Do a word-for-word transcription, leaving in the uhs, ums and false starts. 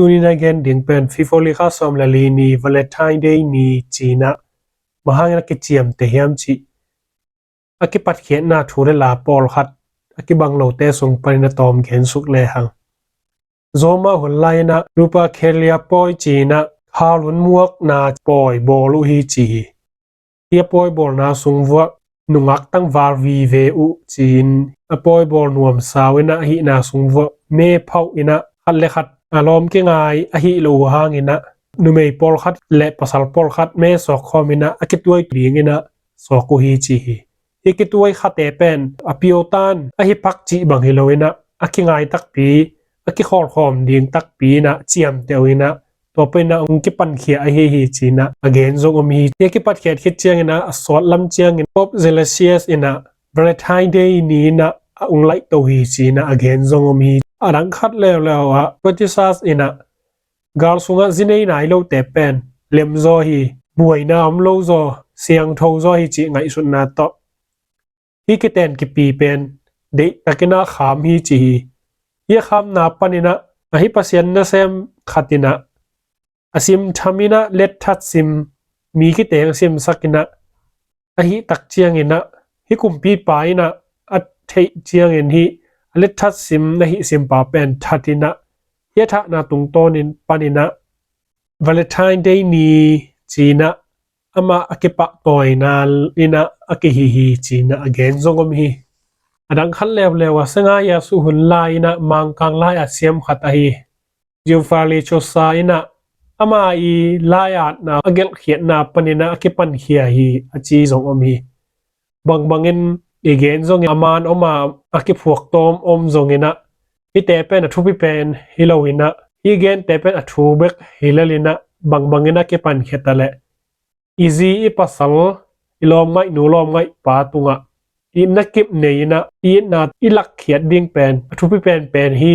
Tuni na gen ding pen February kha sawm le li ni, Valentine Day ni ci-in ah bang hangin a kiciamteh hiam cih a kipatkhiatna thu le la pawlkhat a kibang lote sung panin a tawm gen suk lehang, Roma hun lai-in ah Lupercalia pawi ci-in ah khaulun muakna pawi bawl uh hi ci hi. Hih a pawi bawlna sung vuah nungak tangval vive uh ci-in a pawi bawl nuamsa uh in ah, ahihna sung vuah me phauh in ah, khat le khat a lawm kingai ahih loh uh hangin ah, numei pawlkhat le pasal pawlkhat me sawk khawm in ah a kituai dingin ah sawk uh hi ci hi. Hih kituai khate pen a pio tan ahi pak cih bang hi lo in ah, a kingai takpi, a kikhawlkhawm ding takpi in ah ciamteh uh in ah, tua pen ah hong kipankhia ahi hi ci-in ah a gen zong om hi. Hih a kipatkhiat khit ciangin ah a sawt lam ciangin Pope Gelasius in ah Valentine Day ni-in ah a hong laihto hi ci-in ah a gen zong om hi. A dang khat leuleu ah Protestantes in ah gal sungah zi nei nai lote pen lemzaw hi, buaina om lo zaw, siangtho zaw hi cih ngaihsutna tawh hih kiten kipi pen deihtakin ah kham hi ci hi. Hih a khamna panin ah, a hih Pasian nasem khat in ah a sim tham in ah, letthat sim, mi kiteng a simsak in ah, ahih tak ciangin ah, hih kumpipa in ah a theih ciangin hih a letthat sim, a hih simpa pen that in ah, hih a thahna tungtawnin panin ah Valentine Day ni ci-in ah amah a kipahtawina in ah a kihi hi ci-in ah a gen zong om hi. A dang khat leuleu ah Sanga Yasu hun lai-in ah Mangkang lai-at siam khat ahi Giovanni Coscia in ah ama i lai-atna a gelhkhiatna panin ah a kipankhia hi a ci zong om hi. Bangbangin i gen zongin a man om a, a kiphuak tawm om zongin ah, hihte pen a thupi pen hi lo in ah, hih gente pen a thu bek hi lel in ah, bangbangin a kipankhia ta leh i zi i pasal, i lawmngaihnu lawmngaihpa tungah itna kip nei in ah, itna i lakkhiat ding pen a thupi penpen hi